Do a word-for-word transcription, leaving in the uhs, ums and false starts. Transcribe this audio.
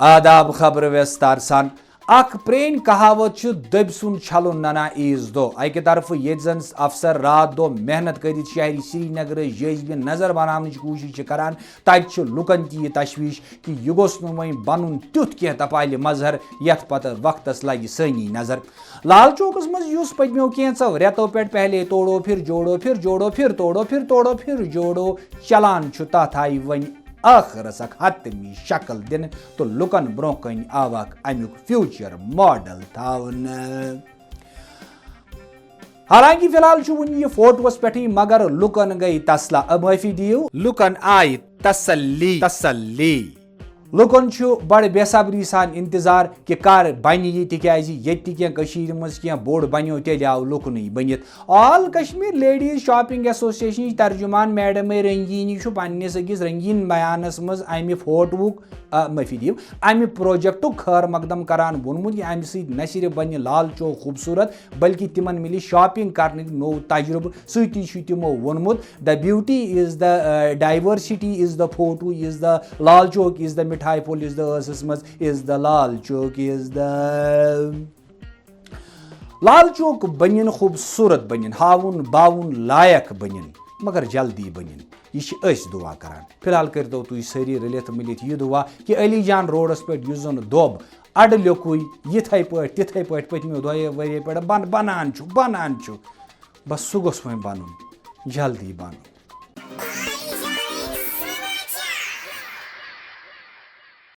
آداب، خبر ویستار سان۔ اکھ پرٛٲنۍ کہاوت چھِ، دٔبۍ سُنٛد چھلُن ننا عیٖذ دۄہ۔ اکہِ طرفہٕ ییٚتہِ زن افسر راتھ دۄہ محنت کٔرِتھ شہری سرینگرٕ جٲذبہِ نظر بناونٕچ کوٗشش چھِ کران، تتہِ چھِ لُکن تہِ یہِ تشویش کہِ یہِ گوٚژھ نہٕ وۄنۍ بنُن تیُتھ کینٛہہ تپالہِ مظہر یتھ پتہٕ وقتس لگہِ سٲنی نظر۔ لال چوکس منٛز یُس پٔتمیو کینٛژو رٮ۪تو پٮ۪ٹھ پہلے توڑو پھر جوڑو پھر جوڑو پھر توڑو پھر توڑو پھر جوڑو چلان چھُ، تتھ آیہِ وۄنۍ ٲخرس اکھ حتمی شکل دِنہٕ تہٕ لُکن برونٛہہ کنہِ آو اکھ امیُک فیوچر ماڈل تھاونہٕ۔ حالانکہ فی الحال چھُ وُنہِ یہِ فوٹوس پٮ۪ٹھٕے، مگر لُکن گٔے تسلا، معٲفی دِیِو، لُکن آیہِ تسلی، تسلی۔ لُکن چھُ بڑٕ بے صبری سان انتظار کہِ کر بنہِ یہِ، تِکیازِ ییٚتہِ تہِ کینٛہہ کٔشیٖرِ منٛز کینٛہہ بوٚڑ بنیو، تیٚلہِ آو لُکنٕے بٔنِتھ۔ آل کشمیر لیڈیز شاپنگ ایسوسیشنٕچ ترجمان میڈم رنگینی چھُ پننِس أکِس رنگین بیانس منٛز امہِ فوٹوُک، آ، معٲفی دِیِو، امہِ پروجیکٹُک خٲر مقدم کران ووٚنمُت کہِ امہِ سۭتۍ نہ صرف بنہِ لال چوک خوٗبصوٗرت، بلکہِ تِمن مِلہِ شاپنگ کرنٕکۍ نوٚو تجربہٕ۔ سۭتی چھُ تِمو ووٚنمُت، "The beauty is the, uh, diversity is the photo is the Lal Chowk is the مِٹھایہِ پھوٚل is the ٲسَس منٛز is the Lal Chowk is the" Lal Chowk بٔنِن، خوٗبصوٗرت بٔنِن، ہاوُن باوُن لایق بٔنِن، مگر جلدی بٔنِن۔ یہِ چھِ أسۍ دُعا کران۔ فی الحال کٔرۍتو تُہۍ سٲری رٔلِتھ مِلِتھ یہِ دُعا کہِ علی جان روڈَس پٮ۪ٹھ یُس زَن دۄب اَڈٕ لیوٚکُے یِتھَے پٲٹھۍ تِتھَے پٲٹھۍ پٔتمیو دۄیو ؤریو پٮ۪ٹھ بَن-، بَنان چھُ، بَنان چھُ، بَس سُہ گوٚژھ وۄنۍ بَنُن، جلدی بَنُن۔